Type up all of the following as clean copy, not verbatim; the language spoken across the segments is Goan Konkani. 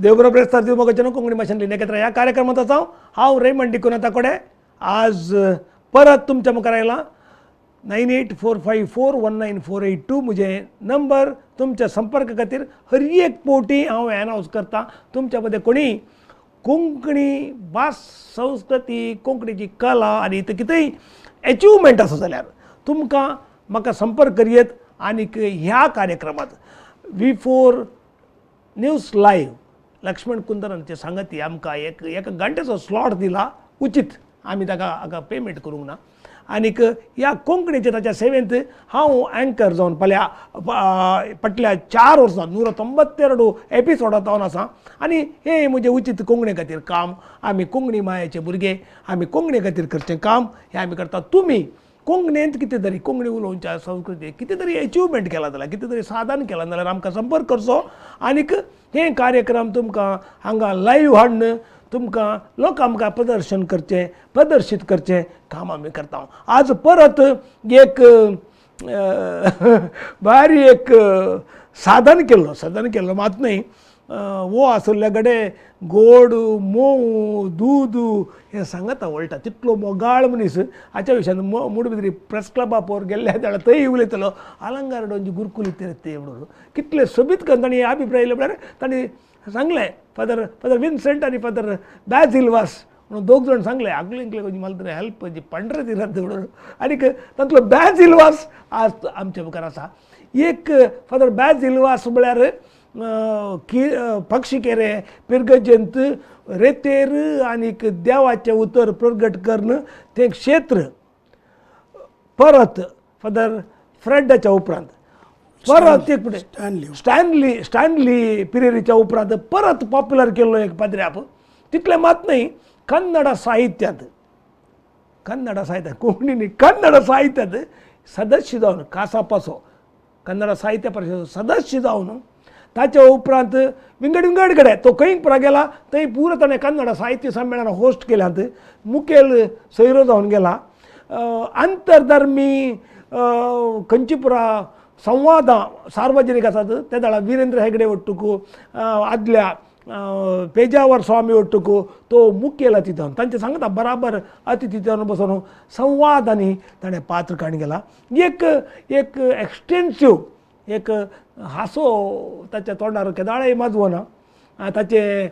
देव ब्रेस्तार दिव मोगाचें कोंकणी भाशेंतली नेकेत्र ह्या कार्यक्रमांत आसा. हांव रेमंड डिकुन्हा ताकोडे आज परत तुमच्या मुखार आयला. 9845419482 म्हजें नंबर तुमच्या संपर्क खातीर हर एक पवटी हांव एनावन्स करता. तुमच्या मदें कोणी कोंकणी भास, संस्कृती, कोंकणीची कला आनी इतलें कितेंय एचिवमेंट आसा जाल्यार तुमकां म्हाका संपर्क करयेत. आनीक ह्या कार्यक्रमांत V4 news live Laxman कुंदरांचे सांगती आमकां एक एका घंट्याचो स्लॉट दिला उचीत, आमी ताका हाका पेमेंट करूंक ना. आनीक ह्या कोंकणीचे ताच्या सेवेंत हांव एंकर जावन फाल्यां फाटल्या 4 वर्सां 192 एपिसोडांत जावन आसा. आनी हें म्हजें उचीत कोंकणी खातीर काम. आमी कोंकणी मायेचे भुरगे, आमी कोंकणी खातीर करचें काम हें आमी करतात. तुमी कोंकणींत कितें तरी कोंकणी उलोवच्या संस्कृती कितें तरी एचिवमेंट केलां जाल्यार, कितें तरी साधन केलां जाल्यार आमकां संपर्क करचो. आनीक हे कार्यक्रम तुमकां हांगा लायव्ह हाडून तुमकां लोक आमकां प्रदर्शन करचें, प्रदर्शीत करचें काम आमी करता. आज परत एक भारी एक साधन केल्लो, साधन केल्लो मात न्हय, वो आसल्या कडेन गोड मोव दूद हें सांगता वळटा तितलो मोगाळ मनीस. हाच्या विशयान मुडबिद्री प्रेस क्लबा पोर गेल्ले जाल्यार थंय उलयतलो आलंगार डोंची गुरुकुली ते म्हणून कितले सोबीत करून तांणी अभिप्राय येयले. म्हळ्यार तांणी सांगलें फादर फादर विन्सेंट आनी फादर बॅझील वास म्हणून दोग जाण सांगलें आगले इंकले कोजी म्हाका तरी हेल्प जी पंडरे दिलात म्हणून. आनीक तातूंतलो बॅझील वास आज आमच्या मुखार आसा. एक फादर बॅझील वास म्हळ्यार की पक्षी केरे पिरगजेंत रेतेर आनीक देवाचें उतर प्रगट करून तें क्षेत्र परत फादर फ्रेडाच्या उपरांत परत एक स्टॅनली स्टॅनली पिरेरीच्या उपरांत परत पॉप्युलर केल्लो एक पाद्र्याप. तितलें मात न्हय, कन्नड साहित्यांत, कन्नड साहित्यांत कोंकणी न्ही, कन्नड साहित्यांत सदस्य जावन कासापासो कन्नड साहित्य परिशद सदस्य जावन ताच्या उपरांत विंगड विंगड कडेन तो खंय पुरा गेला थंय पुरो ताणें कन्नड साहित्य संमेलनां होस्ट केल्यांत, मुखेल सोयरो जावन गेला. आंतरधर्मी खंयची पुरा संवादां सार्वजनीक आसात ते जाल्यार विरेंद्र हेगडे वट्टुकू, आदल्या पेजावर स्वामी वट्टुकू तो मुखेल अतिथी जावन तांचे सांगता बराबर अतिथी जावन बसून संवाद आनी ताणें पात्र काडून गेला. एक एक एक्सटेन्सीव एक हांसो ताच्या तोंडार केदाळेय माजवना, ताचें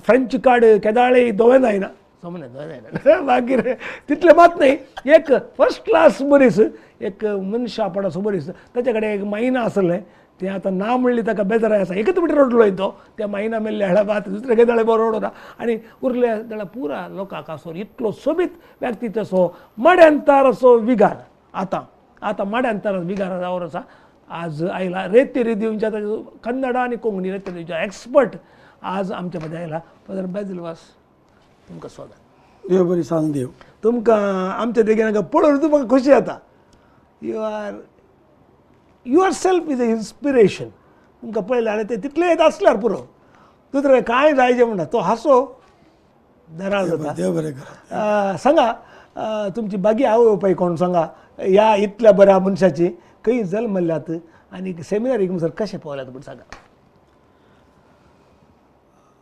फ्रेंच कार्ड केदाळेय धवें जायना, समजलें धवें जायना. मागीर तितलें मात न्हय, एक फर्स्ट क्लास मनीस, एक मनशापणाचो मनीस. ताच्या कडेन एक मायना आसलें तें आतां ना म्हणली ताका बेजाराय आसा. एकच मिटर रडलो तो त्या मायना मेल्ल्या हेळा भात दुसरे केदाळे बरो रडना आनी उरले जाल्यार पुरा लोकांक आसो इतलो सोबीत व्यक्ती. तसो माड्यांतार असो विगार आतां आतां माड्यांतार विगार जावन आसा. आज आयला रेतेरी दिवच्या कन्नडा आनी कोंकणी रेतेरी दिवच्या एक्सपर्ट आज आमच्या मदें आयला फादर बॅझील वास. तुमकां स्वागत. देव बरी सांज देव. तुमकां आमच्या देगेन पळोवन तुमकां खोशी जाता. You are yourself is a inspiration. तुमकां पळयलें जाल्यार तें तितलें येत आसल्यार पुरो, दुसरें कांय जायचें म्हणटा तो हांसो दराळ जाता. देव बरें करा. सांगा तुमची बागी आवय बापाय कोण सांगा, ह्या इतल्या बऱ्या मनशाची खंय जल्मल्यात आनी सेमिनारीक म्हणसर कशें पावल्यात म्हूण सांगा.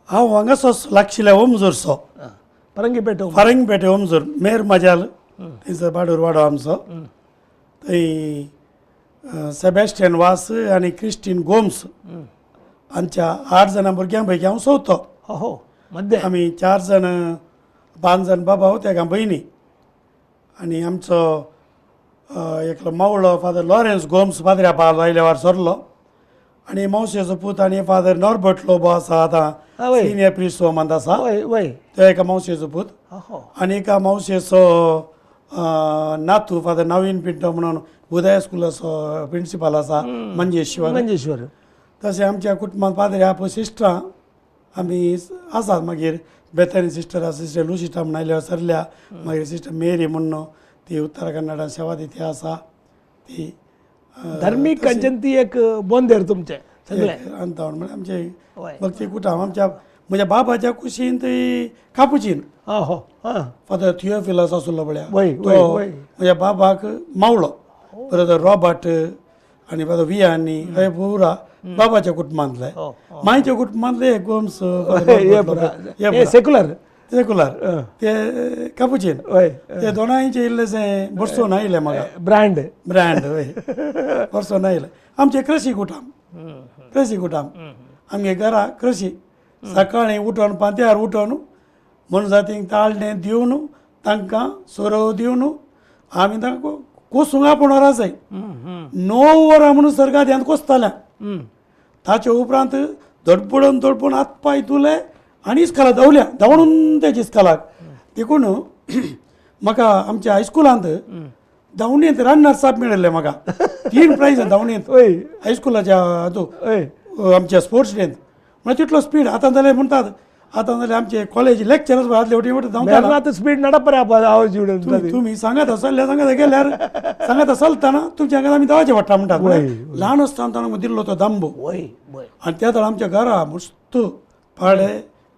हांव हांगासोच लागशिल्ल्या ओमजोरचो, परंगीपेट, फारंगपेटे ओमजोर, मेर माजाल थंयसर बाडूर वाडो आमचो. थंय सेबॅस्टियन वास आनी क्रिस्टीन गोम्स आमच्या 8 जाणां भुरग्यां पैकी हांव चवथो. हो मध्य आमी 4 जाण, 5 जाण बाबा तेगां भयणी आनी आमचो एकलो मावळो फादर लॉरेन्स गोम्स पाद्र्या पावलो आयल्या वार सरलो आनी मावशेचो पूत आनी फादर नॉर्बर्ट लोबो आसा आतां सिनियर प्रिस्ट होमांत आसा, तो एका मावशेचो पूत. आनी एका मावशेचो नातू फादर नवीन पिंटो म्हणून उदय स्कुलाचो प्रिंसिपल आसा मंजेश्वर. मंजेश्वर. तशें आमच्या कुटुंबांत पाद्री आप सिस्टरां आमी आसात. मागीर बेतानी सिस्टर आसा, सिस्टर लुसिटा म्हूण आयल्या सरल्या, मागीर सिस्टर मेरी म्हणून ती उत्तर कन्नडा सेवा दिती आसा. ती धार्मीक कंचन ती एक बोंदेर तुमचें सगळें अंतावन म्हळ्यार आमचे भक्ती कुटाम. आमच्या म्हज्या बाबाच्या कुशीन ती कापुचीन फादर थियोफिलस आसलो पळय, तो म्हज्या बाबाक मावळो, परत रॉबर्ट आनी फादर वियानी हे पुरा बाबाच्या कुटुंबांतले. मायच्या कुटुंबांतले गोम्स सेक्युलर सेक्युलर ते कापुचीन. ते दोनांयचे इल्लेशें बरसोन आयले म्हाका ब्रँड ब्रँड हय बरसोन आयले. आमचे कृशी कुटाम कृशी कुटाम आमगे घरा कृशी सकाळीं उठोन पांत्यार उठोन मनजातींक ताळणें दिवन तांकां सोरो दिवन आमी तांकां कोसूंक आपोवन आसाय 9 वरां म्हणून सर्गाद कोसताल्या. ताचे उपरांत धडपडून धडपडून हात पांय धुले आनी इस्काला धांवल्या धांवून तेज इस्कालाक. देखून म्हाका आमच्या हायस्कुलांत धांवणेंत रन्नर साप मेळिल्ले म्हाका 3 प्रायज धांवणेंत हायस्कुलाच्या हातूंत आमच्या स्पोर्ट्स डेंत. म्हळ्यार तितलो स्पीड आतां जाल्यार म्हणटात आतां जाल्यार आमचे कॉलेज लेक्चरर्स आदले वटी वटी धांवता स्पीड नडप. तुमी सांगत आसल्यार सांगत गेल्यार सांगत चलतना तुमच्या हांगा आमी धांवचे पडटा म्हणटात. ल्हान आसतना ताणें दिल्लो तो दांबो. आनी त्या वेळार आमच्या घरा मस्त पाडे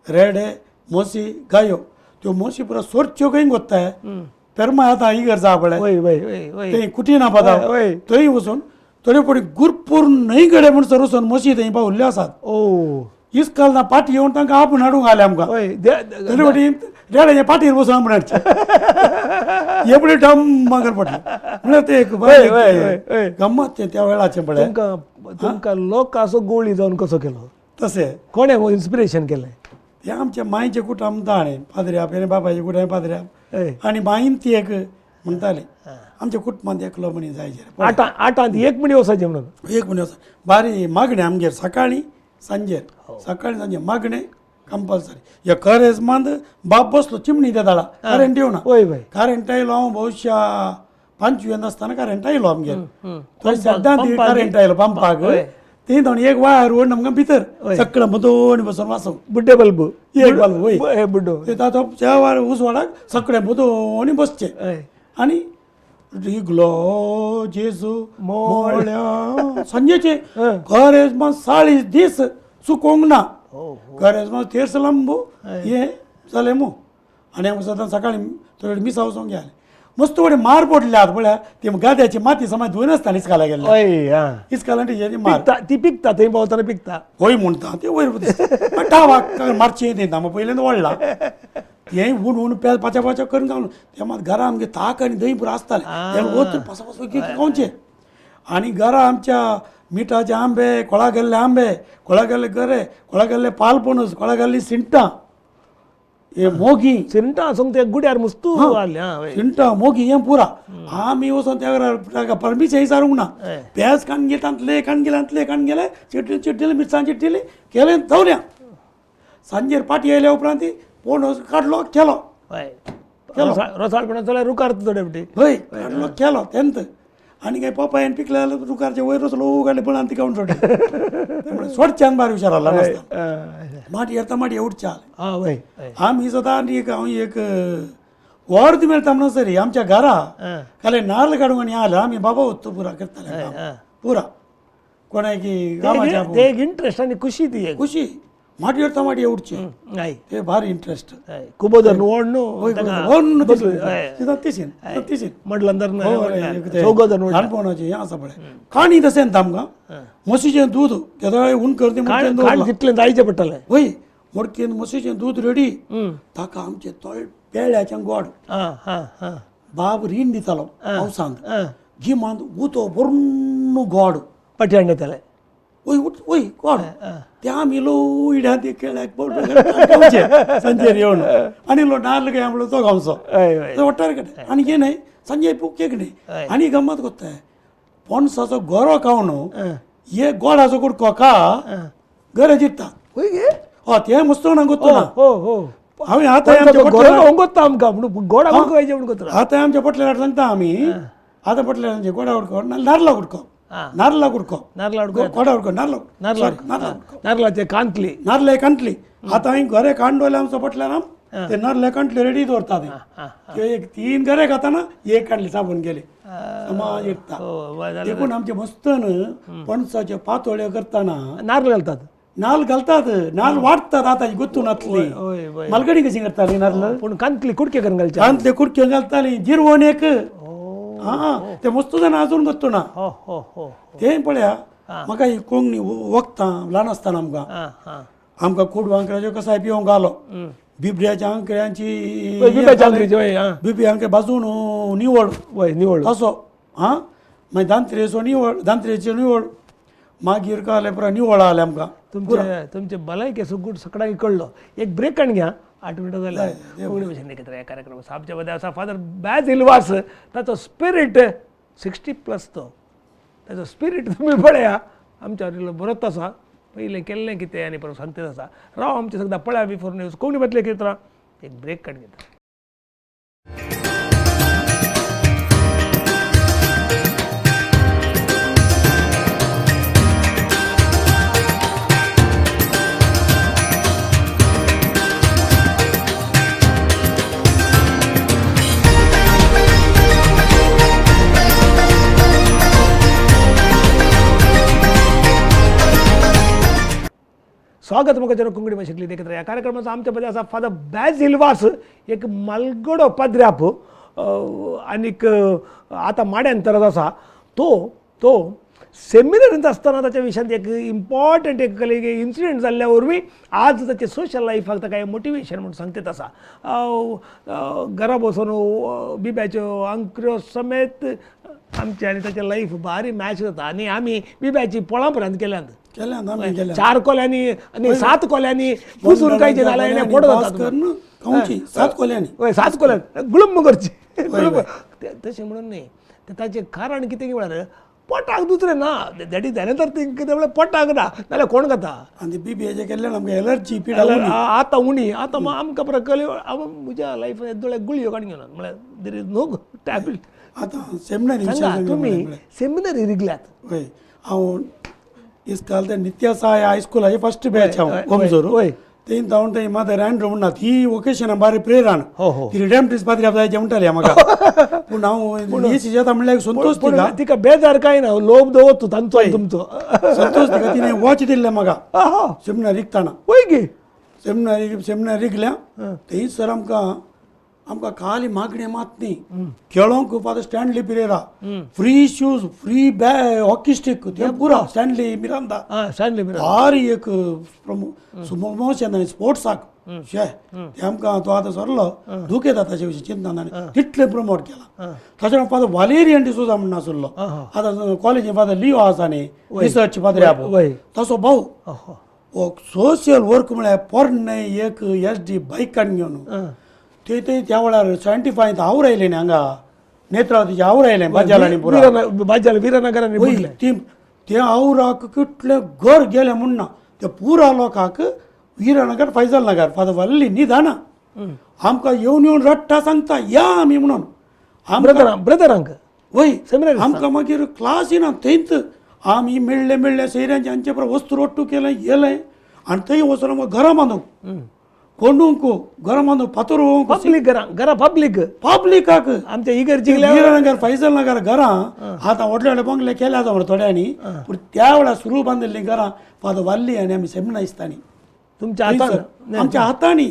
रेडे म्हशी गायो त्यो म्हशी पुरा सोरच्यो खंय गोत्ताय पेरमाय आतां ही गरजा पळय थंय कुटिना पाता थंय वचून थोडे फावटी गुरपूर न्हंय कडेन म्हणसर वचून म्हशी थंय पावल्ल्यो आसात. इस्काल ना पाटी येवन तांकां आपूण हाडूंक आयले आमकां. थोडे फावटी रेड्याच्या पाटीर बसून आपूण हाडचे एपडे डम मागर पडले. म्हळ्यार ते एक गम्मत तें त्या वेळाचें पळय. तुमकां लोक असो गोळी जावन कसो केलो तशें कोणें इन्स्पिरेशन केलें? तें आमच्या मांयचें कुटुंब ताणें पाद्र्याप आनी बापायचें कुटुंब पाद्र्याप आनी मांयन ती एक म्हणटाली आमच्या कुटुंबांत एकलो मनीस जायचे आठांत एक मणी वचायचें म्हणून एक मणी वचा बारी मागणें आमगेर सकाळीं सांजेर सकाळीं सांजे मागणें कंपल्सरी. ह्या करेजमांत बाप बसलो चिमणी त्या दाळा करेंट येवना. करेंट आयलो हांव बहुशा 5वींत आसतना करेंट आयलो आमगेर. थंय सद्दां करेंट आयलो पंपाक ती थोडी एक वायर ओडून आमकां भितर सगळें मदोनी बसून वाचूंक बुड्डे बल्ब एक बल्ब वय बुड्डो ताचो त्या वायर उजवाडाक सगळें मदोनी बसचें आनी रिगलो जेजू मोळ्या सांजेचें करेजमा 40 दीस चुकोंक ना. करेजमा तेर्स लांबो हें जालें मू. आनी आमकां सदां सकाळीं थोडे मिसां वचोंक गेलें मस्त वडे मार पडल्यात पळया ती गाद्याची माती समाज धुवन आसता इस्काला गेल्ले इस्काला टिचरी मार ती पिकता थंय पावतना पिकता हय म्हणटा ते वयर दिसता टावाक मारचें दिता मग पयल्यान वडला हें हून हून पेज पाच्या पाच्या करून घालून ते मात घरा आमगे ताक आनी दही पुरो आसतालें तें वत पासा पास खावचें. आनी घरा आमच्या मिठाचे आंबे कोळा गेल्ले आंबे कोळा गेल्ले गरे कोळा गेल्ले पालपणस कोळा गेल्ली सिंटां हे मोगी सिंटां आसूंक ते गुड्यार मुस्तू सिंटां मोगी हें पुरा आमी वचोन त्या परमिशन विचारूंक ना. पेज काण गेले तांतले काण गेले तांतले काण गेले चिटली चिटली मिरसांग चिटली केलें दवरया. सांजेर पाटी आयल्या उपरांत पणस काडलो केलो रोसाळ पणस जाल्यार रुकार थोडे फावटी हय काडलो केलो तेन्ना आनी काय पपायन पिकले जाल्यार रुकारचे वयर वचलो काडले पण आनी ती खावन सोडले सोडच्यान बार विचार नासता माटी येता माटी उडच्या. आमी सदां आनी एक हांव एक वर्द मेळटा म्हणून सरी आमच्या घरा खाली नाल्ल काडूंक आनी आयलो आमी बाबा वतो पुरा करताले पुरा कोणाक ते एक इंट्रस्ट आनी खुशी ती खुशी माटी येता माटी उडची ते भारी इंट्रस्ट कुबोदर ओड न्हू तिशीन तिशीन म्हटलं ल्हानपणाचें हें आसा पळय काणी तशें न्ही आमकां म्हशीचें दूद केदोळे ऊन करता तितलें जायचें पडटालें हय मडकेन म्हशीचें दूद रेडी ताका आमचें तोळ पेळ्याचें गोड बाब रीण दितालो पावसांत गिमांत उतो भरून गोड पटयाण येतालें वय वय कोण ते आमी लो इड्या ते केळ्याक खावचे सांजेर येवन आनी लो नाल्ल काय म्हणलो तो खावचो वट्टार कडेन आनी कितें न्हय सांजे केक न्हय आनी गम्मत कोत्ताय पणसाचो गोरो खावन हे गोडाचो कुडको का गरे जित्ता हय तें मस्त गोत्तो ना. हांवें आतां आमकां गोडा आतां आमच्या पोटल्या सांगता आमी आतां पोटल्या गोडा कुडको नाल्ला कुडको नारला कुडको नारला कुडको कोडा कुडको नारला नारला नारलाचे कांतली नारले कांतली आतां हांवें घरे कांडोले आमचो पोटल्यार आम ते नारले कांतले रेडी दवरता ते एक 3 घरे खाताना एक कांडली साबून गेली समाज इरता. देखून आमचे मस्त न्हू पणसाच्यो पातोळ्यो करतना नारल घालतात नाल घालतात नाल वाडटात आतां गुत्तून आसली मालगडी कशी करताली नारल पूण कांतली कुडके करून घालचे कांतले कुडके घालताली जिरवण एक हां ते मस्त जाण आजून करतो ना तें पळया. म्हाका ही कोंकणी वखदां ल्हान आसतना आमकां आमकां कोडू आंकऱ्याच्यो कसाय पिवंक घालो, बिबड्याच्या आंकऱ्यांची बिबी आंकरे भाजून निवळ निवळ असो. हां मागीर दांत्रेचो निवळ, दांत्रेचो निवळ, मागीर कळ्ळें पुरो निवळ आलें आमकां. तुमचे तुमचे भलायकेचो गूट सगळ्यांक कळ्ळो. एक ब्रेक आनी घ्या, 8 मिनटां जाल्यार कोंकणी भाशेन एकत्र ह्या कार्यक्रम आमच्या मदें आसा फादर बॅझील वास. ताचो स्पिरीट 60+ तो ताचो स्पिरीट तुमी पळया आमच्या वरील बरोच आसा. पयलें केल्लें कितें आनी परत सांगतेच आसा. राव आमचें सगळं पळया बिफोर न्यूज कोंकणी बदले कितें एक ब्रेक काडून घेता. स्वागत म्हाका जर कोंकणी भाशेंतली देखत ह्या कार्यक्रमाचो आमच्या मदें आसा फादर बॅझील वास, एक मालगडो पाद्र्याप आनीक आतां माड्यान तरत आसा. तो तो सेमिनरींत आसतना ताच्या विशयांत एक इम्पॉर्टंट एक इन्सिडंट जाल्ल्या वरवीं आज ताचे सोशल लायफाक ताका मोटिवेशन म्हूण सांगतेत आसा. घरा बसून बिब्याच्यो आंकऱ्यो समेत आमचे आनी ताचें लायफ भारी मॅच जाता. आनी आमी बिब्याची पोळां पर्यंत केल्यांत, 4 कोल्यांनी आनी 7 कोल्यांनी पुसून कांयचे नाल्यार पोट जाता. 7 कोल्यांनी, हय 7 कोल्यांनी गुळम करची. तशें म्हणून न्ही, ताचें कारण कितें म्हळ्यार पोटाक दुसरें ना, that is another thing. कितें म्हळ्यार पोटाक ना नाल्यार कोण खाता. आनी बिबीएचें केल्ल्यान आमकां एलर्जी पिडा आतां उणी. आतां आमकां परत कली म्हज्या लायफान येदोळे गुळयो काडून घेवन म्हळ्यार there is no tablet. आतां सेमिनरी तुमी सेमिनरी रिगल्यात. हय हांव इस्काल ते नित्यासाय हायस्कुलाचे फर्स्ट बॅच हांव गोमजोर. हय थंय जावन थंय मदर अँड्रू म्हणटा ती वोकेशनां बारी प्रेरण ती रिडेम्प्टीस पाद्री जायचे म्हणटाली म्हाका. पूण हांव येता म्हणल्यार संतोष तिका तिका बेजार कांय ना, लोभ दवरतो तांचो तुमचो संतोष तिका. तिणें वॉच दिल्लें म्हाका सेमिनार रिगतना. वय गी सेमिनार सेमिनार रिगल्या थंय सर आमकां आमकां खाली मागणें मात न्ही खेळोंक father Stanley Pereira free shoes, free bag, hockey stick ते पुरा स्टॅनली मिरांदा स्टॅनली भारी एक प्रमोशन आनी स्पोर्ट्साक शे ते आमकां तो आतां सरलो दूख येता ताचे विशीं चिंतन आनी तितलें प्रमोट केलां. ताच्या फादर वालेरियन डिसोजा म्हणून आसलो, आतां कॉलेजीन फादर लिओ आसा न्ही रिसर्च पाद्री तसो भाऊ हो सोशल वर्क म्हळ्यार पोरणे एक एस डी बायक काडून घेवन ते ते त्या वेळार 75 हावर आयले न्ही हांगा नेत्रावतीचे हावर आयले बाजारांनी पुरा बाजाल विरानगरांनी ती ते आवराक कितले घर गेले म्हूण ना ते पुरा लोकांक विरानगर फैजल नगर फादर वल्ली न्हिदाना आमकां येवन येवन रडटा सांगता या आमी म्हणून ब्रदरांक. वय आमकां मागीर क्लास येना थंयच आमी मेळ्ळे मेळ्ळे सैऱ्यांचे हांचे बरोबर वस्तू रोट्टू केलें गेलें आनी थंय वचून आमकां घरां बांदूंक कोंडूंक घरां बांदूंक पातोर पब्लीक घरां घरां पब्लीक पब्लिकाक आमच्या इगर्जी विरानगर फैजल नगर घरां आतां व्हडले व्हडले बंगले केले आसा म्हणटा थोड्यांनी. पूण त्या वेळार सुरू बांदिल्लीं घरां फादर वाल्ली आनी आमी सेमिनार दिसतानी तुमच्या हातान आमच्या हातांनी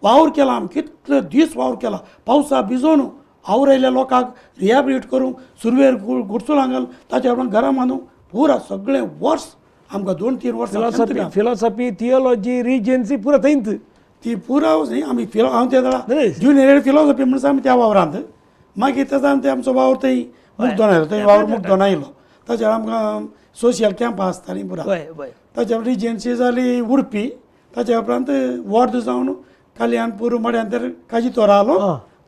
वावर केला. आमी कितले दीस वावर केला पावसा भिजोवन वावर आयिल्ल्या लोकांक रिहेबिलिट करूंक सुरवेर गुडसुलां घालून ताच्या उपरांत घरां बांदूंक पुरा सगळें वर्स आमकां 2-3 वर्सां फिलॉसॉफी थियोलॉजी रिजन्सी पुरा थंयच ती पुरा न्ही आमी हांव त्या ज्युनियर फिलॉसॉफी म्हणून आमी त्या वावरांत मागीर तेचा ते आमचो वावर थंय मुग्दोन आयलो, थंय वावर मुग्दोन आयलो. ताचेर आमकां सोशल कॅम्पां आसतालीं पुरा. ताच्या रिजन्सी जाली उडपी, ताच्या उपरांत वर्ध जावन कल्याणपूर मड्यांतर काजितोर आलो.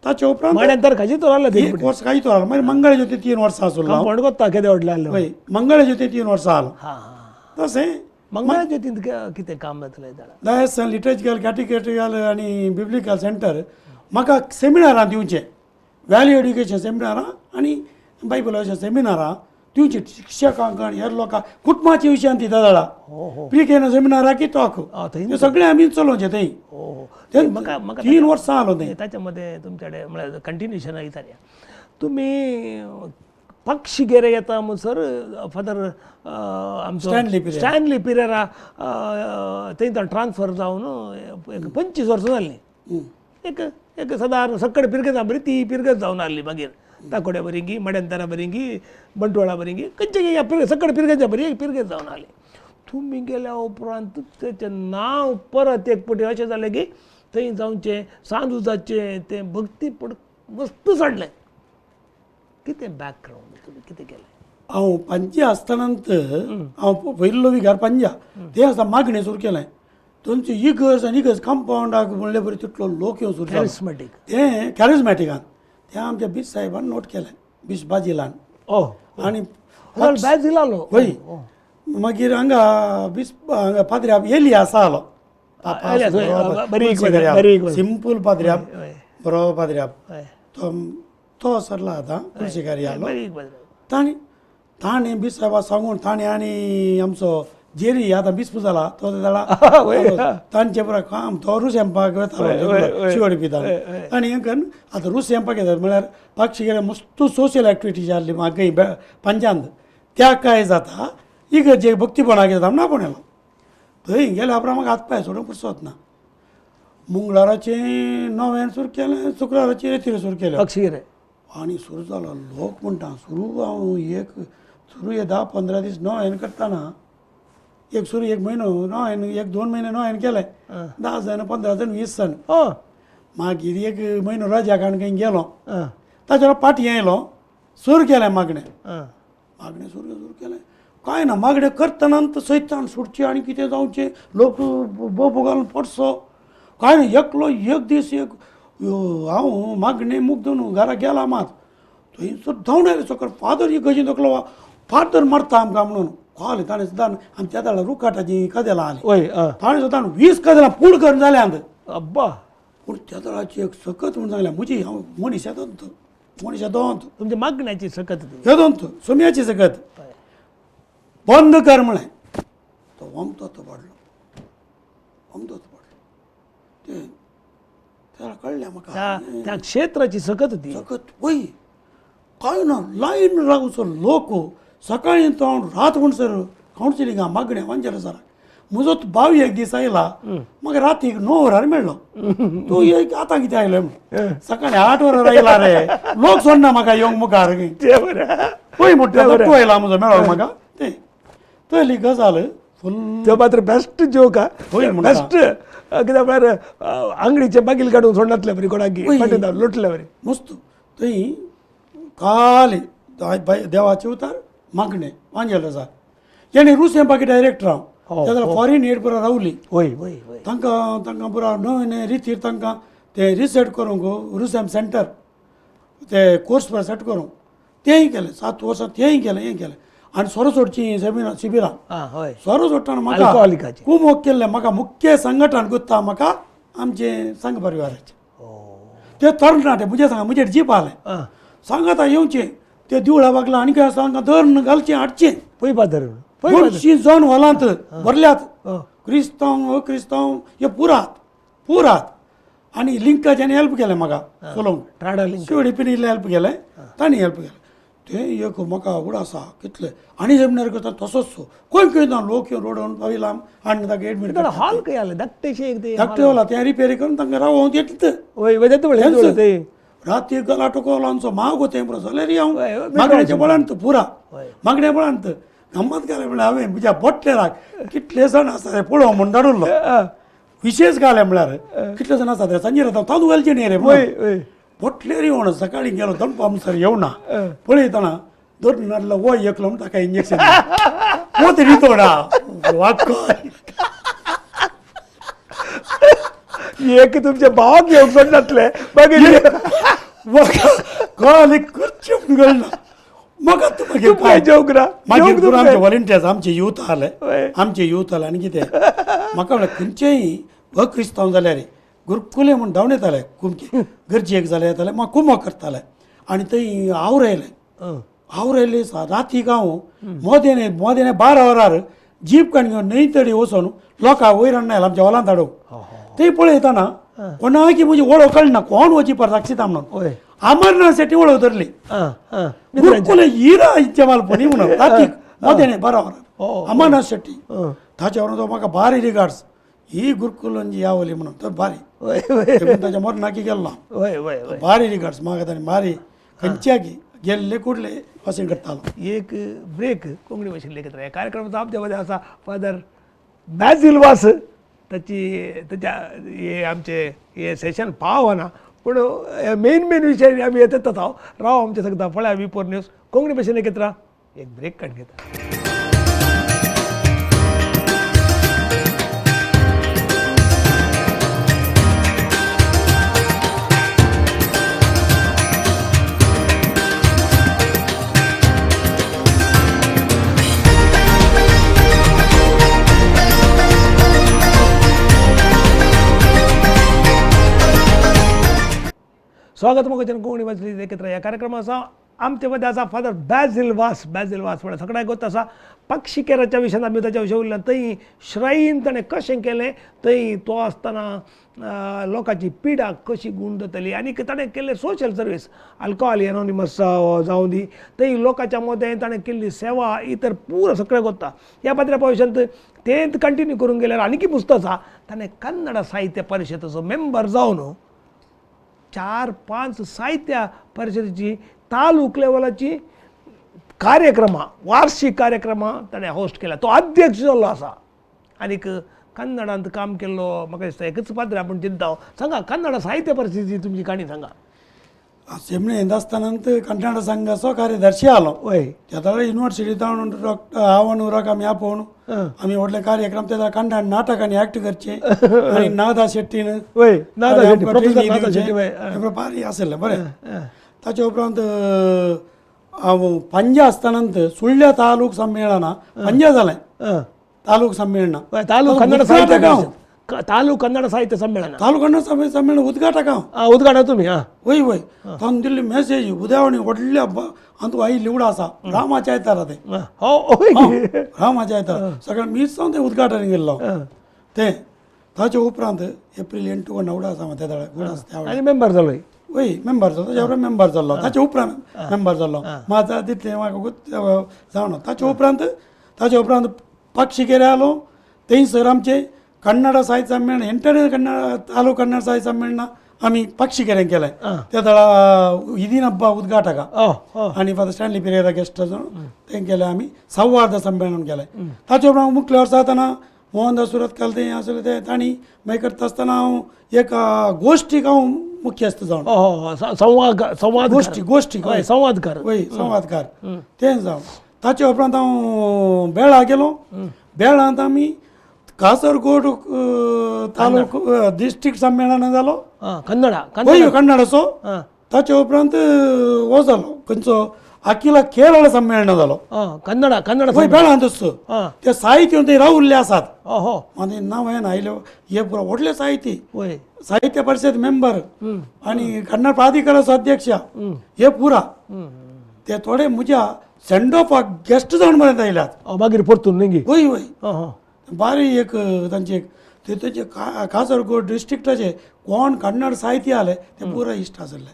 ताच्या उपरांत मड्यांतर काजितोर आलो 1 वर्स काजितोर आलो. मागीर मंगळ ज्योती 3 वर्सां आसलो. हय मंगळ ज्योती 3 वर्सां आलो. तशें मंगळ ज्योतींत कितें काम जातलें? डायसन लिटरेचर कॅटिकेटिकल आनी बिब्लिकल सेंटर म्हाका सेमिनारां दिवचें, व्हॅल्यू एड्युकेशन सेमिनारां आनी बायबलाच्या सेमिनारां दिवचीं शिक्षकांक आनी हेर लोकांक कुटुंबाच्या विशयान ती दादा प्री केन सेमिनारां की टॉक ते सगळें आमी चलोवचें थंय. म्हाका 3 वर्सां आलो थंय. ताच्या मदें तुमच्या कडेन म्हळ्यार कंटिन्युएशन विचारया, तुमी पक्षी गेरे येता म्हणसर फादर आमचो स्टॅनली पिरेरा थंय ट्रान्सफर जावन एक 25 वर्सां जालीं. एक एक सदार सक्कड पिरगत बरी ती पिरगत जावन आहली मागीर ताकोड्या बरिंगी, मड्यांतरा बरिंगी, बंटवाळा बरिंगी, खंयचे सकड पिरगेच्या बरी पिरगेज जावन आले. तुमी गेल्या उपरांत तेचें नांव परत एक पटी अशें जालें की थंय जावचें सांजुजाचें तें भक्तीपण मस्त चडलें. कितें बॅकग्रावंड तुमी कितें केलें? हांव पांजे आसतनांत हांव पयल्लो विगार पांजा ते आसतना मागणें सुरू केलें. थंयची इगर्ज आनी इगर्ज कंपावंडाक म्हणले बरी तितलो लोक येवन सुरू कॅरिस्मॅटीक, तें कॅरिस्मॅटिकान तें आमच्या बीस साहेबान नोट केलें, बीस बाजिलान. आनी बाजिलालो हय. मागीर हांगा बीस हांगा पाद्र्याब एली आसा आलो, सिंपल पाद्र्याब, बरो पाद्र्याब तो तो सरला आतां तुळशीकारी आलो. ताणें ताणें बीस साहेबा सांगून ताणें आनी आमचो जेरी आतां बिस्प जाला तो जाला तांचे पुरा काम तो रुसेंपाक वतालो शिवडी पितालो. आनी हें करून आतां रुसेंपाक येतात म्हळ्यार पाक्षी गेल्यार मस्त सोशल एक्टिविटी जाल्ली म्हाका पंचांत त्या काय जाता इगर्जे भक्तीपणाक येता म्हणून आपोवन येलो. थंय गेल्या उपरांत म्हाका हात पांय सोडूंक पुरसोत ना. मंगळाराचें नव्यान सुरू केलें, शुक्राराचें रेतीर सुरू केलें आनी सुरू जालो. लोक म्हणटा सुरू हांव एक सुरू हे 10-15 दीस नव्यान करतना एक सुरू एक म्हयनो नव्यान एक 2 म्हयने नव्यान केलें, 10 जाण 15 जाण 20 जाण. मागीर एक म्हयनो रजा काडून खंय गेलो, ताच्या पाटी आयलो, सुरू केलें मागणें मागणें सुरू सुरू केलें. कांय ना मागणें करतना सैतान सुटचें आनी कितें जावचें, लोक बोबो घालून पडसो कांय ना. एकलो एक दीस एक हांव मागणें मुगदून घरा गेला मात थंयसर धांवून आयलो सकयल, फादर ही गजी तकलो फादर मारता आमकां म्हणून कळ्ळें. ताणें सुद्दां आनी त्या वेळार रुखाटाचीं कदेलां आली, ताणें सुद्दां 20 कदेलां पूण करून जाल्यांत. अब्बा. पूण त्या वेळाची एक सकत म्हणून सांगलें म्हजी हांव मनीस येदोंत मनीस येदोंत तुमच्या मागण्याची सकत येदोंत सोम्याची सकत बंद कर म्हळें. तो वमतो तो पडलो, वमतो तो पडलो. तें त्याला कळ्ळें म्हाका त्या क्षेत्राची सकत ती सकत. वय कांय ना लायन रावचो लोक सकाळी तो रात म्हणसर कावन्सिलिंगा मागणें वांजेल सराक. म्हजो भाव एक दीस आयला म्हाका रातीक 9 वरार मेळ्ळो. तूं एक आतां कितें आयलो म्हण, सकाळी 8 वरार आयला रे, लोक सोडना म्हाका येवंक मुखार. पळय म्हणटा तूं आयला म्हजो मेळ्ळो म्हाका. तें तली गजाल फुल तो मात्र बेस्ट जोक हा, बेस्ट कित्याक म्हळ्यार आंगडीचे बागील काडून सोडनातले बरी कोणाक लोटले बरी मस्त. थंय खाली देवाचे उतार मागणें वांजेल आसा. जेणे रुसेंपाकी डायरेक्टर हांव त्या फॉरेन एड पुरा रावली. वय वय तांकां तांकां पुरा नवे नवे रितीर तांकां ते रिसेट करूंक रुसेम सेंटर ते कोर्स पुरा सेट करूंक तेंय केलें. 7 वर्सां तेंय केलें, हें केलें. आनी सोरो सोडची सेमिनार शिबिरां सोरो सोडटना म्हाका कुमोक केल्लें. म्हाका मुख्य संघटन गुत्ता म्हाका आमचें संघ परिवाराचें ते तरणाटे म्हजें सांगा म्हजेर जीप आलें सांगाता येवचें ते दिवळा बागला आनी खंय आसा तांकां धरून घालचें हाडचें. पळय धरून 200 जाण हॉलांत भरल्यात, क्रिस्तांव अक्रिस्तांव हे पुरात पुरात. आनी लिंकाच्यान हेल्प केलें म्हाका चलोवंक, शिवडी पिनी हेल्प केलें, तांणी हेल्प केलें. तें एक म्हाका उड आसा कितलें आनी सेमिनार करता तसोच सो खंय खंय ना लोक येवन रोडोवन पाविला आनी ताका एडमीट हॉल खंय आसलें धाकटेशें एक तें धाकटें हॉल तें रिपेरी करून तांकां रावोवंक येतलें. राती गलाटो कोलांचो मागो तें पुरो जाल्यार हांव मागण्याच्या बळान पुरा मागण्या बळान गम्मत घालें. म्हळ्यार हांवें म्हज्या बोटलेराक कितले जाण आसा ते पळोवंक म्हूण धाडुल्लो विशेश घालें. म्हळ्यार कितले जाण आसा ते सांजेर तांदूळ घालचे न्ही रे बोटलेर येवन सकाळीं गेलो दनपार येवना पळयतना धरून हाडलो वय एकलो म्हण ताका इंजेक्शन वो तरी तोडा एक तुमच्या भावाक येवंक सोडनातले मागीर कळ्ळें करचें म्हूण कळना म्हाका. तूं मागीर जेवंक ना. मागीर आमचे वॉलंटियर्स आमचे यूथ आले, आमचे यूथ आले आनी कितें म्हाका म्हणल्यार खंयचेय अक्रिस्तांव जाल्यार गुरकुले म्हूण धांवन येताले, कुमके गरजेक जाल्यार येताले, म्हाका कुमक करताले. आनी थंय आवरायले आवरायले रातीक हांव मोदेने मोदेने 12 वरार जीप काडून घेवन न्हंय तडी वचून लोकांक वयर हाडून आयला आमच्या हॉलांत हाडूंक. थंय पळयतना कोणाकी म्हजी वळख कळना कोण वची पर साक्षिता म्हणून अमरनाथ शेट्टी वळख धरली. गुरकुले हिरा इच्छा मालपणी म्हणून रातीक मोदेने 12 वरार अमरनाथ शेट्टी ताच्या वरून तो म्हाका भारी रिगार्ड्स ही गुरुकुलंजी यावली म्हणून तर भारी ताच्या मरणाकी गेल्लो भारी रिगार्ड्स म्हाका ताणें भारी खंयच्याकी गेल्ले कुडले भाशेन करतालो. एक ब्रेक कोंकणी भाशेन लेखत ह्या कार्यक्रमाचो आमच्या मदें आसा फादर बॅझील वास. ताची ताच्या हे आमचे हे सेशन पावना पूण मेन मेन विशय आमी येतात हांव राव आमचे सगळं पळया V4 news Konkani भाशेन एकत्र एक ब्रेक काड घेता. स्वागत मोगाच्यान कोंकणी भाशेंतली एकत्र ह्या कार्यक्रमाचो आमचे मदें आसा फादर बॅझील वास. बॅझील वास म्हळ्यार सगळ्याक गोत आसा पक्षीकेराच्या विशयान आमी ताच्या विशय उरल्या. थंय श्रायन ताणें कशें केलें, थंय तो आसतना लोकांची पिडा कशी गुण जाताली आनी ताणें केल्लें सोशल सर्वीस अल्कोहोल एनोनिमस जावं दी, थंय लोकांच्या मदें ताणें केल्ली सेवा इतर पुरो सगळें गोत्ता. ह्या पात्र्या भविश्यांत तेंच कंटिन्यू करूंक गेल्यार आनीकय पुस्तक आसा. ताणें कन्नड साहित्य परिशदेचो मेंबर जावन 4-5 साहित्य परिशदेची तालूक लेवलाची कार्यक्रमां वार्षिक कार्यक्रमां ताणें होस्ट केला. तो अध्यक्ष जाल्लो आसा आनीक कन्नडांत काम केल्लो म्हाका दिसता एकच पात्र आपूण चिंता. सांगा कन्नड साहित्य परिशदेची तुमची काणी सांगा. सेमणे आसतना कन्नड संघाचो कार्यदर्शी आलो. वय त्या युनिवर्सिटी डॉक्टर आव्हानुराक आमी आपोवन आमी व्हडले कार्यक्रम त्या कन्नड नाटकांनी एक्ट करचे आनी नादा शेट्टीन वय नादा शेट्टी प्रोफेसर नादा शेट्टी वय भारी आसलें बरें. ताचे उपरांत हांव पंजा आसतना सुळ्या तालूक संमेलना पंजा जालें तालूक संमेलना तालूक कन्नड साहित्य तालूक कन्नड साहित्य संमेलन तालूक कन्नड संमेलन उद्घाटक हांव. उद्घाटक तुमी? वय वय तांणी दिल्ली मेसेज उद्यावणी व्हडल्या अंतू आई लिवडा आसा रामाच्या आयतारा तें रामाच्या आयतारा सगळें मीच जावन तें उद्घाटन केल्लो तें. ताचे उपरांत एप्रील 8 नवडा आसा त्या गुड आनी मेंबर जालो. वय मेंबर जालो ताच्या उपरांत मेंबर जाल्लो ताचे उपरांत मेंबर जाल्लो म्हाका तितलें म्हाका जावना. ताचे उपरांत पक्षीकेरे आलो थंयसर आमचें कन्नड साहित्य संमेलन एंटर कन्नड तालूक कन्नड साहित्य संमेलन आमी पक्षीकेरें केलें. त्या दळा इदीन हब्बा उद्घाटका आनी फादर स्टॅनली पिरेरा गेस्ट तें केलें आमी संवाद संमेलन केलें. ताचे उपरांत मुखल्या वर्सा आसतना मोहनदास सुरतकाल तें आसलें ते तांणी मागीर करता आसतना हांव एक गोश्टीक हांव मुख्यस्थ जावन संवाद गोश्टी गोश्टी संवादकार वय संवादकार तें जावन. ताचे उपरांत हांव बेळा गेलो. बेळांत आमी कासरगोड तालूक डिस्ट्रिक्ट संमेलन जालो कन्नडा वय कन्नडाचो. ताचे उपरांत हो जालो खंयचो अखिल केरळ संमेलन जालो कन्नड कन्नड वय बेळांतच ते साहित्य थंय रावल्ले आसात. आनी नांव हें आयले हे पुरो व्हडले साहित्य वय साहित्य परिशद मेंबर आनी कन्नड प्राधिकरणाचो अध्यक्ष हे पुरा ते थोडे म्हज्या सेंड ऑफाक गेस्ट जावन पर्यंत आयल्यात. मागीर परतून न्ही? वय वय बारी एक तांचे ते तेजे कासरगोड डिस्ट्रिक्टाचे कोण कन्नड साहित्य आले ते पुरा इश्ट आसले.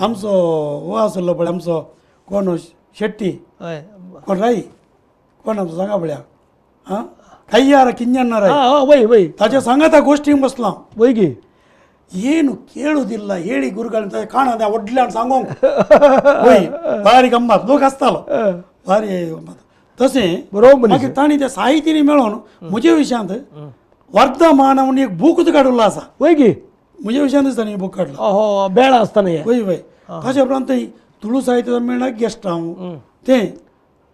आमचो हो आसलो पळय आमचो कोण शेट्टी कोण राई कोण आमचो सांगा पळया आं कय्यार किंजन्ना राय वय वय ताच्या सांगाता गोश्टींक बसला. वय गी ಏನು ಕೇಳುವುದಿಲ್ಲ ಹೇಳಿ ಗುರುಗಳಂತ ಕಾಣದೆ ಒಡ್ಲಾನ್ सांगोंक वय भारी गम्मत लोक आसतालो भारी गम्मत. तशें बरोबर मागीर तांणी त्या साहित्यनी मेळोन म्हज्या विशयांत वर्धमान म्हणून एक बूकच काडलो आसा. वय गी म्हज्या विशयांतच तांणी बूक काडलो. बेळ आसतना हें. वय वय ताचे उपरांत थंय तुळू साहित्य संमेलनाक गेस्ट हांव तें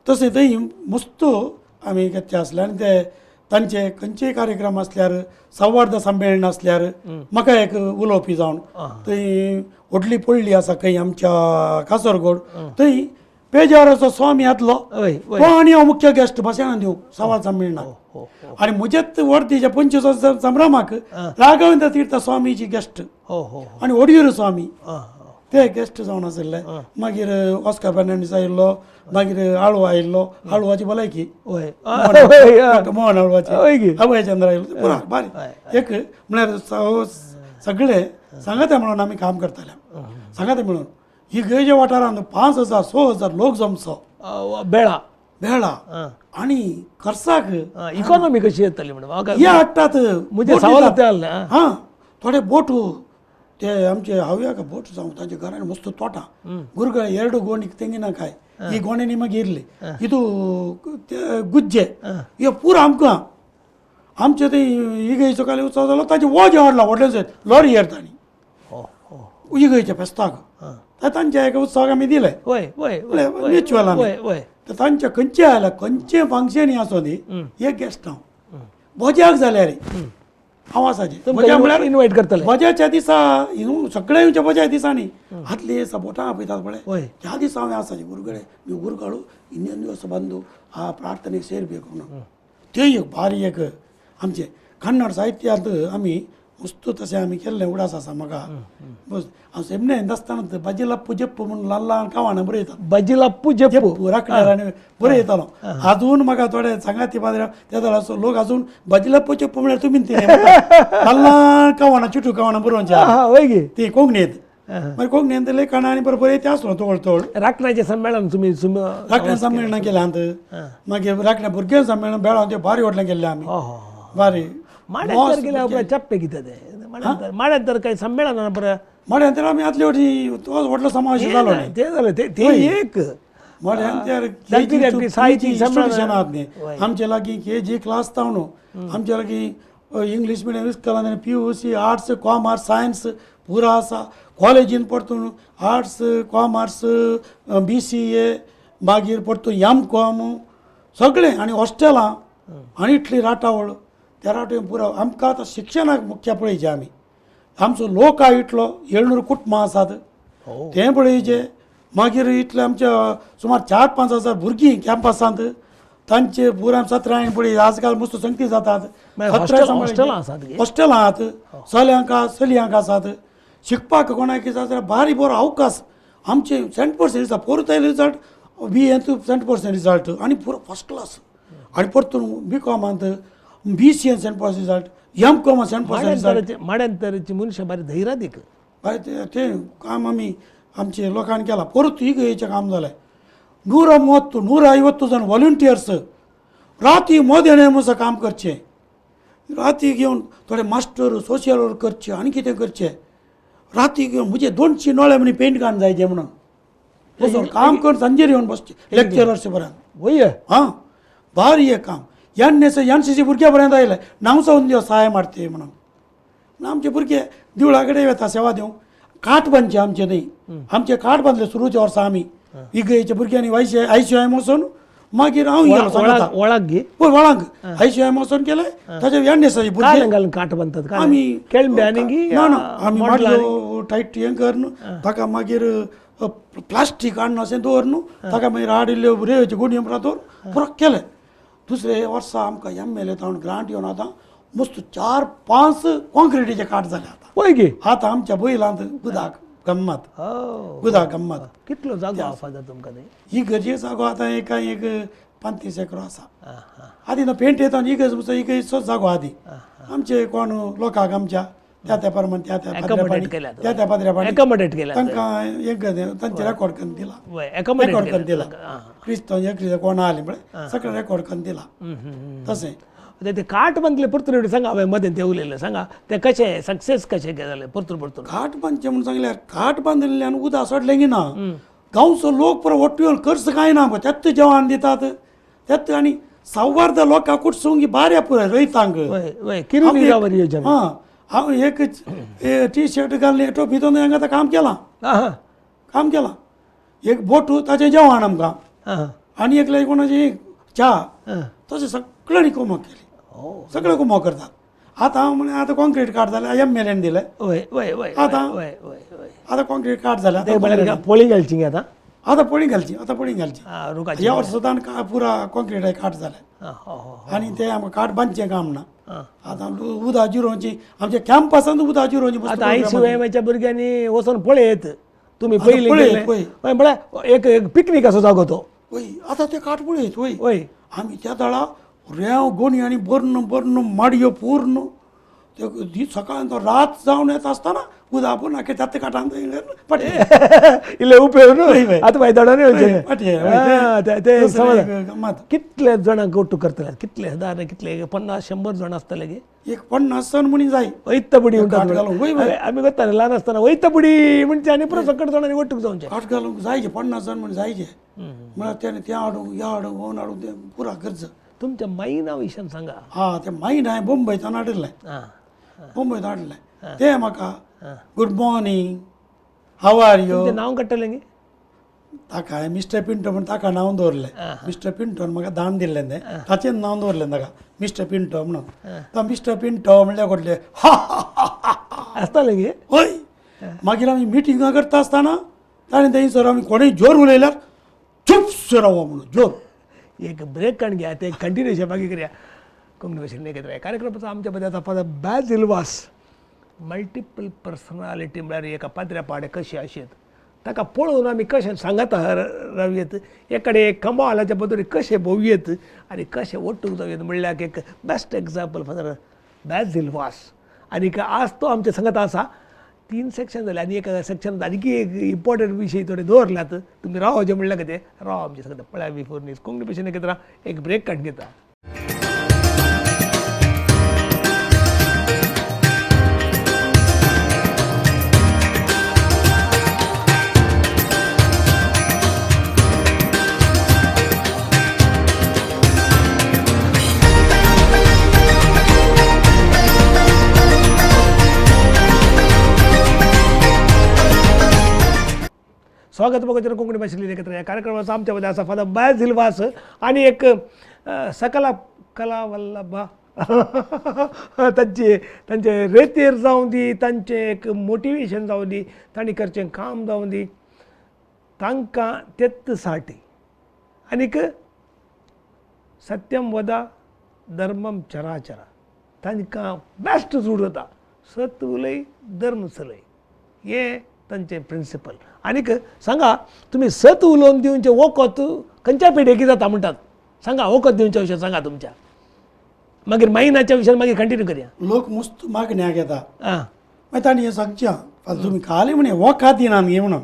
तशें थंय मस्त आमी घेतले आसले आनी ते तांचे खंयचेय कार्यक्रम आसल्यार संवाद संमेलन आसल्यार म्हाका एक उलोवपी जावन थंय व्हडली पडली आसा खंय आमच्या कासरगोड थंय पेजावराचो स्वामी येतलो तो आनी हांव मुख्य गेस्ट भाशणान दिवं संवाद संमेलनाक. आनी म्हजेच वर्दीच्या 25 संभ्रमाक राघवेंद्र तीर्थ स्वामीची गेस्ट आनी वडयूर स्वामी ते गेस्ट जावन आशिल्ले. मागीर ऑस्कर फर्नांडीस आयिल्लो मागीर आळू आयिल्लो आळवाची भलायकी डॉक्टर मोहन आळवाची अभयचंद्र आयिल्लो पुरा बारी एक म्हळ्यार सगळे सांगाते म्हणून आमी काम करताले. सांगाते म्हणून ही गोंयच्या वाठारांत 5,000 6,000 लोक जमचो बेळा बेळा आनी खर्चाक इकॉनॉमी कशी येतली म्हणून हे हाडटात म्हजे सवाल हां थोडे बोटू ते आमचे हांव बोट जावं तांच्या घरान मस्त तोटां गुरगळे 2 ಗೋಣಿ ತೆಂಗಿನಕಾಯಿ ಈ ಗೋಣಿ ನಿಮಗೆ ಇರಲಿ ಇದು गुज्जे हे पुरो आमकां आमचे ते इगर्जेचो काल उत्सव जालो ताचे वजें हाडला व्हडलें लॉरी येता आनी इगर्जेच्या फेस्ताक तांच्या एका उत्सवाक आमी दिले म्युच्युअल आमी तर तांच्या खंयचे आयला खंयचें फंक्शन आसूं दी एक गेस्ट हांव भोज्याक जाल्यार हांव आसाचें भोज्या म्हळ्यार इनवायट करतले भोज्याच्या दिसा सगळे येवच्या भोज्या दिसांनी आदले दिसा बोटां आपयतात पळय त्या दिसा हांवें आसाचें गुरुकडे ನೀವು ಗುರುಗಳು ಇನ್ನೊಂದು ದಿವಸ ಬಂದು ಆ ಪ್ರಾರ್ಥನೆಗೆ ಸೇರಬೇಕು म्हणून ते एक भारी एक आमचे कन्नड साहित्यांत आमी मस्त तशें आमी केल्लें उडास आसा म्हाका बस हांव सेमने आसतना बजिलप्पू जप्पू म्हणून ल्हान ल्हान कवानां बरयता बजिलप्पू जप्पू राखणार आनी बरयतालो अजून म्हाका थोडे सांगाती पाद्र्या त्या वेळाचो लोक अजून बजिलप्पू जप्पू म्हळ्यार तुमी ते ल्हान ल्हान कवानां चिटू कवानां बरोवची ती कोंकणींत मागीर कोंकणींत लेखन आनी बरें बरयते आसलो तोळ तोळ राखण्याचें संमेलन तुमी राखण्या संमेलनां केल्यांत मागीर राखण्या भुरग्यां संमेलन बेळगांव तें भारी व्हडलें केल्लें आमी भारी माड्यांतर गेल्या उपरांत चप्पे कितें ते माड्यांतर तर काही संमेलनां बरें माड्यांतर आमी आदले वटी तोच व्हडलो समावेश जालो न्ही तें जालें ते एक माड्यांतर साहित्य आहात न्ही आमचे लागीं के जी क्लास जावन आमचे लागीं इंग्लीश मिडियम इस्कॉलान P U C arts commerce science पुरा आसा कॉलेजीन परतून आर्ट्स कॉमर्स बी सी ए मागीर परतून एम कॉम सगळें आनी हॉस्टेलां आनी इतली राटावळ त्या राटवळ पुरो आमकां आतां शिक्षणाक मुख्य पळयचें आमी आमचो लोक आहा इतलो 700 कुटुंबां आसात तें पळयचें मागीर इतले आमच्या सुमार 4-5 हजार भुरगीं कॅम्पसांत तांचे पुराय सत्रांय पळय आजकाल मस्त संगती जातात हॉस्टेलां आहात चल्यांक चलयांक आसात शिकपाक कोणाक कितें जाल्यार भारी बरो अवकाश आमचे 100% रिजल्ट पोरत आयले रिजल्ट बी एंत 100% रिजल्ट आनी पुरो फर्स्ट क्लास आनी परतून बी कॉमांत B C N 100% result M com 100% result माड्यांतरची मनशां बारी धैर्यादीक बाय तें काम आमी आमचे लोकांनी केलां परत इगर्जेचें काम जालें 130 150 जण वॉलंटियर्स राती मोदेणे म्हूण काम करचें राती घेवन थोडे मास्टर सोशल वर्क करचे आनी कितें करचें राती घेवन म्हजे 200 नळे म्हणी पेंट काडून जायचे म्हणून बसून काम करून सांजेर येवन बसचे लेक्चरर्स पर्यंत वय हां भारी हें काम N S N C C भुरग्यां पर्यंत आयले नांवचो ಒಂದು दिवस सहाय मारते म्हणून आमचे भुरगे देवळा कडेन वता सेवा दिवंक काट बांदचे आमचे न्ही आमचे काट बांदले सुरूच्या वर्सा आमी इगर्जेच्या भुरग्यांनी आय सी एम वचून मागीर हांव गेलो वळाक गे पळय वळाक आय सी एम वचून केलें ताचे एन एस भुरगे घालून काट बांदतात आमी केळंबे आनी ना ना आमी माडयो टायट हें करून ताका मागीर प्लास्टीक हाडून अशें दवर न्हू ताका मागीर हाडिल्ल्यो रेंवेच्यो गुणयो म्हणून दवर पुरो केलें दुसरे वर्सा आमकां एम एल ए तावन ग्रांट येवन आतां मस्त 4-5 कॉन्क्रिटीचे काट जाले आतां पळय गे आतां आमच्या बैलांत उदक गम्मत उदक गम्मत कितलो जागो आसा तुमकां ही गरजे जागो आतां एक एक 35 एकरो आसा आदी पेंट येता इगर्ज इगर्जेचोच जागो आदी आमचे कोण लोकांक आमच्या त्या त्या प्रमाण त्या त्या त्या त्या पाद्र्या एकोमोडेट केला तांकां एक तांचे रेकॉर्ड करून दिला रेकॉर्ड करून दिला क्रिस्तांव एक कोण आले म्हळ्यार सगळें रेकॉर्ड करून दिला तशें ते काट बांदले परतून सांगा हांवें मदें ते उलयलें सांगा ते कशें सक्सेस कशें जालें परतून परतून काट बांदचें म्हणून सांगल्यार काट बांदिल्ल्यान उदक सोडलें की ना गांवचो लोक पुरो ಒಟ್ಟು येवन खर्च कांय ना त्यात जेवण दितात त्यात आनी सव्वार्द लोकांक कुटसूंक बाऱ्या पुराय रयतांक हां हांव एक टी शर्ट घालून टोपी दोन हांगा आतां काम केलां काम केलां एक बोटू ताचें जेवण आमकां आनी एकले कोणाची च्या तशें सगळ्यांनी कोमक केली सगळे कुमो करतात आतां हांव म्हळ्यार आतां कॉन्क्रीट काट जालें एम एल एन दिलें आतां आतां कॉन्क्रीट काट जालें पोळी घालची आतां आतां पोळी घालची आतां पोळी घालची ह्या वर्सा सुद्दां पुरा कॉन्क्रीट काट जालें आनी तें आमकां काट बांदचें काम ना आतां उदक जिरोवची आमच्या कॅम्पसांत उदक जिरोवची आतां आय सी एमाच्या भुरग्यांनी वचून पळयत तुमी पयलीं पळय म्हळ्यार एक पिकनीक असो जागो तो वय आतां ते काट पळयत वय वय आमी त्या दळा रेंव गोणी आनी बर्ण बर्ण माडयो पूर्ण ते सकाळ रात जावन येता आसतना उदा पूण आखे जाता काटान पाटी इल्ले उपयोग न्हू आतां मागीर दोडांनी वचचें पाटी ते समज कितले जाणां गोटू करतले कितले हजार कितले 50-100 जाण आसतले गे एक 50 जण म्हणी जाय वयता बुडी म्हणटात आमी करताले ल्हान आसतना वयता बुडी म्हणजे आनी पुरो सकट जाणांनी ಒಟ್ಟುಗೆ जावचें काट घालूंक जायचे 50 जण म्हण जायचे म्हळ्यार तेणे तें हाडूंक ह्या हाडूंक होवन हाडूंक तें पुरा गरज. तुमच्या मायना विशयान सांगा. हा ते मायन हांवें मुंबयच्यान हाडिल्लें मुंबयत हाडलें तें म्हाका good morning how are you तुमचें नांव काडटलें गे ताका हांवें मिस्टर पिंटो म्हण ताका नांव दवरलें. मिस्टर पिंटोन म्हाका दान दिल्लें तें ताचें नांव दवरलें ताका मिस्टर पिंटो म्हणून. तो मिस्टर पिंटो म्हणल्यार कोटले हा आसतालें गे. हय मागीर आमी मिटिंगां करता आसतना ताणें थंयसर आमी कोणूय जोर उलयल्यार चूप रावो म्हणून जोर. एक ब्रेक काण घ्या ते कंटिन्युएशन मागीर करया. कोंकणी भाशेन एकत्र कार्यक्रमाचो आमच्या मदीं आसा फादर बाझील वास. मल्टिपल पर्सनालिटी म्हळ्यार एका पात्र्या पाडे कशी आशेत ताका पळोवन आमी कशें सांगाता रावयेत एकडे कमालाच्या बद्दल कशें भोवयेत आनी कशें ओटूंक जावयेत म्हणल्यार एक बेस्ट एग्जाम्पल फादर बाझील वास. आनीक आज तो आमच्या सांगाता आसा. 3 सेक्शन जाले आनी एक सेक्शन आनीक एक इम्पॉर्टंट विशय थोडे दवरल्यात तुमी रावचें म्हणल्यार कितें राव आमच्या सांगता पळया बिफोर न्यूज कोंकणी भाशेन एकत्र एक ब्रेक काडून घेता. स्वागत बघायचं कोंकणी भाषेतील एकत्र या कार्यक्रमाचा आमच्यामध्ये असा फादर बाझील वास आणि एक सकला कलावल्लभा तांचे तांचे रेतेर जावं दी तांचें एक मोटिवेशन जावं दी तांणी करचें काम जावं दी तांकां तेत्त साठी आनीक सत्यम वदा धर्मम चराचरा तांकां बेस्ट जोड जाता सत उलय धर्म चलय हें तांचें प्रिंसिपल. आनीक सांगा तुमी सत उलोवन दिवचें वखद खंयच्या पिडेकी जाता म्हणटात सांगा वखद दिवच्या विशयान सांगा तुमच्या मागीर मायनाच्या विशयान मागीर कंटिन्यू करया. लोक मस्त मागण्याक येता मागीर तांणी हें सांगचें फाल्यां तुमी खाली म्हणे वखद दिनात गे म्हणून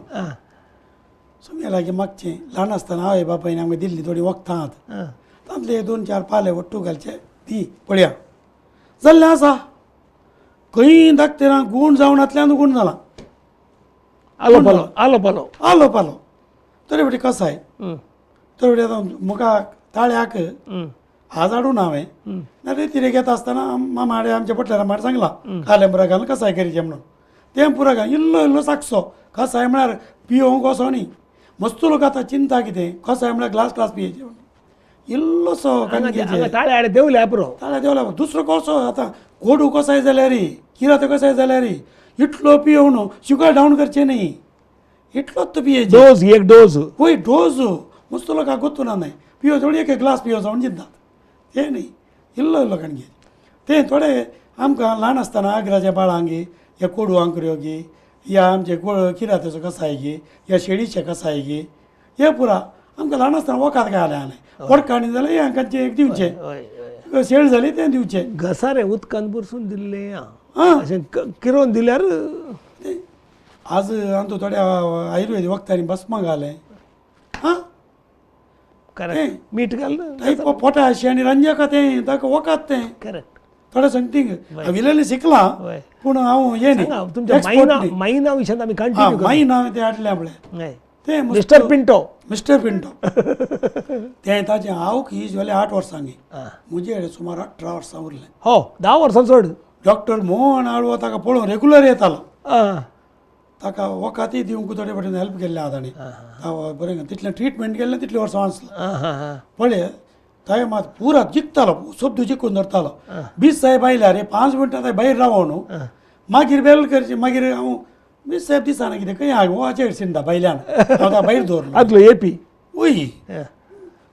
सो लागीं मागचें ल्हान आसतना आवय बापायन आमकां दिल्ली थोडीं वखदां आहात तातूंतले 2-4 पाले वट्टू घालचे दी पळया जाल्लें आसा खंय दाखतना गूण जावन गूण जाला आलो पालो आलो पालो आलो पालो तरी फाटी कसाय तरी फाटी आतां म्हाका ताळ्याक आज हाडून हांवें ना रेती घेता आसतना मामाडे आमच्या पटल्यार माड सांगलां कालें पुरा घालून कसाय करीचें म्हणून तें पुरा घालून इल्लो इल्लो साकसो कसाय म्हळ्यार पियोवंक वचो न्ही मस्त लोक आतां चिंता कितें कसाय म्हळ्यार ग्लास ग्लास पियेचे म्हणून इल्लोसो ताळ्या देवल्या पुरो ताळ्या देवल्या दुसरो कसो आतां कोडू कसाय जाल्यार किरात कसाय जाल्यार इतलो पियोवन शुगर डावन करचें न्ही इतलोच पियेचे डोज एक डोज वय डोज मस्त लोकांक गोत्तू ना न्हय पियो थोडी एक ग्लास पियो जावन चिंतात तें न्ही इल्लो इल्लो कणगे तें थोडे आमकां ल्हान आसतना आग्राच्या बाळांक ह्या कोडू आंकऱ्यो गी ह्या आमचे किराताचो कसाय गी ह्या शेळीचे कसाय गी हे पुरा आमकां ल्हान आसतना वखद काय आलें आलें पोटकाणी जाल्यार हें हांकां एक दिवचें शेळ जाली तें दिवचें घसारे उदकान भरसून दिल्लें अशें किरोवन दिल्यार आज आमचो थोड्या आयुर्वेद वखदांनी भस्म घालें हां करेक्ट मीठ घाल पोटा अशी आनी रंजका तें ताका वखद तें करेक्ट थोडें समथींग हांवें शिकलां पूण हांव हें न्ही तुमच्या मायना विशयान आमी कंटिन्यू मायना तें हाडलें पळय तें मिस्टर पिंटो मिस्टर पिंटो तें ताचें हांव ही जालें 8 वर्सांनी म्हजे सुमार 18 वर्सां उरलें हो 10 वर्सां चड. डॉक्टर मोहन आळवो ताका पळोवन रेगुलर येतालो ताका वखदय दिवंक थोडे फावटी हेल्प केल्लें आहा ताणें बरें तितलें ट्रिटमेंट केल्लें तितलीं वर्सां वाचलो पळय थंय मात पुरा जिखतालो शब्द जिखून धरतालो बीस साहेब आयल्यार रे 5 मिनटां थंय भायर रावो न्हू मागीर बेल करची मागीर हांव बीस साहेब दिसना कितें खंय हांव हाचेर सिंता भायल्यान हांव ताका भायर दवरलो आदलो एपी वय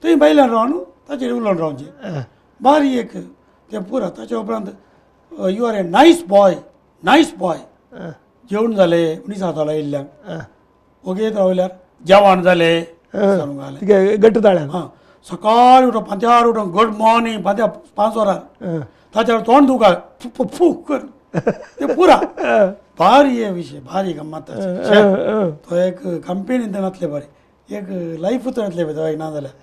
थंय भायल्यान राव न्हू ताचेर उलोवन रावचें बारीक एक तें पुरा. ताच्या उपरांत you are a nice boy nice boy जेवण जालें उणीस आयिल्ल्यान ओगेत रावल्यार जेवण जालें सांगूंक जालें घट्ट ताळ्यान हां सकाळी उठोन पांचार उठोन गुड मॉर्निंग 5 वरार ताच्यार तोंड दुखा फू फू कर ते पुरा भारी हे विशय, भारी गम्मत. तो एक कंपेनीन नातले बरें, एक लायफूच नातले बरें तो एक ना जाल्यार.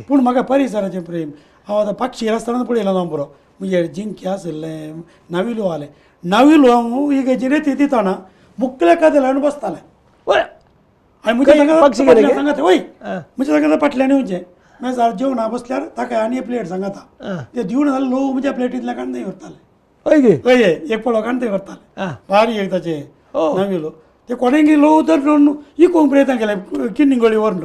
पूण म्हाका परिसराचें प्रेम. हांव आतां पक्षी रस्त्यान पळयला जावं पुरो, म्हणजे जिंके आशिल्लें, नविलो आलें, नविलो हांव एक रेती दितना मुकल्या कदेलान बसतालें. आनी म्हज्या सांगात वय, म्हज्या सांगात फाटल्यान येवचें, मागीर जेवणा बसल्यार ताका आनी प्लेट सांगाता, ते दिवन जाल्यार लोक म्हज्या प्लेटींतल्या कांदे व्हरताले. हय हय, एक पळो कांदे व्हरताले. भारी एक ताचे नविलो ते कोणेंगी लोक तर इकूंक प्रयत्न केले किन्नी गोळी व्हरून.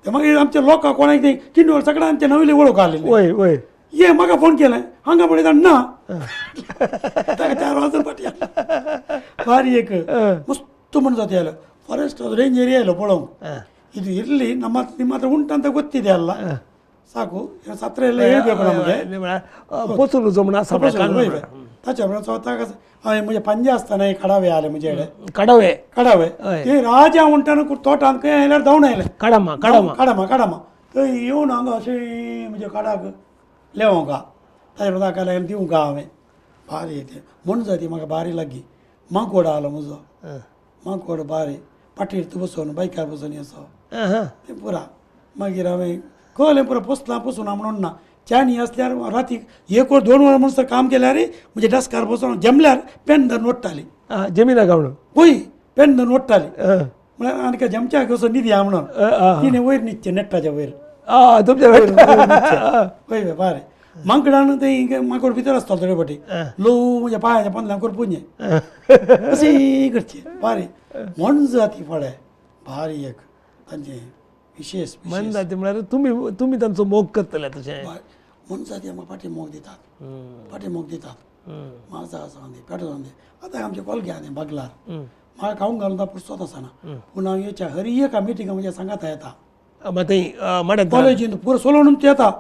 ते मागीर आमच्या लोकांक कोणाक ते किन्नी गोळी सगळ्या आमच्या नविले वळख आसलेली. वय वय, ये म्हाका फोन केलें, हांगा पळयता ना, ताका 4 वाजून फाटी. भारी एक मस्त म्हण जाता आयलो ಫಾರೆಸ್ಟ್ ರೇಂಜ್ ಏರಿಯಾ ಇಲ್ಲ ಪೊಳಂಗ್ ಇದು ಇರಲಿ, ನಮ್ಮ ನಿಮ್ಮ ಹತ್ರ ಉಂಟಂತ ಗೊತ್ತಿದೆ ಅಲ್ಲ, ಸಾಕು. ಸತ್ರ ಎಲ್ಲ ಹೇಳ್ಬೇಕು ನಮಗೆ. ताच्या स्वताक हांवें म्हजे पंजे आसतना कडावे आले म्हजे कडेन. कडावे कडावे ते राजा म्हणटाना तोटांत खंय आयल्यार धांवन आयले. काडमा काडमा काडमा काडमा थंय येवन हांगा अशें म्हज्या काडाक लेवंका ताच्या ताका लागून दिवंका हांवें. भारी तें म्हण जाती म्हाका भारी लागली. माकोड आलो म्हजो, माकोड भारी पाटीर बसून बायकार बसून असो तें पुरा. मागीर हांवें कळ्ळें पुरा पोसलां पोसून म्हणून ना च्यानी असल्यार रातीक 1 वर 2 वर म्हणसर काम केल्यार म्हणजे डस्कार बसून जमल्यार पेन धरून ओडटाली. जमिना गावणून वय पेन धरून ओडटाली म्हळ्यार आनी काय जमच्या कसो निधी हा म्हणून तिणें वयर न्हिदचें नेट्टाच्या वयर. तुमच्या वय वय बरें माकडान तें माकोड भितर आसतालो थोडे फावटी लोव म्हज्या पांयाच्या पोंदल्यान करपून अशी करची. बरें म्हण जाती फळे भारी एक तांचें विशेष मन जाती म्हळ्यार तुमी तुमी तांचो मोग करतले तशें. मन जाती आमकां फाटी मोग दितात, फाटी मोग दितात. माजा जावं दी, पेटो जावं दी. आतां आमचे कोलगे आहा बागलार, म्हाका खावंक घालून पुरसोत आसना, पूण हांव येच्या हर एका मिटिंगा म्हज्या सांगाता येता. कॉलेजीन पुरो सोलोवन येता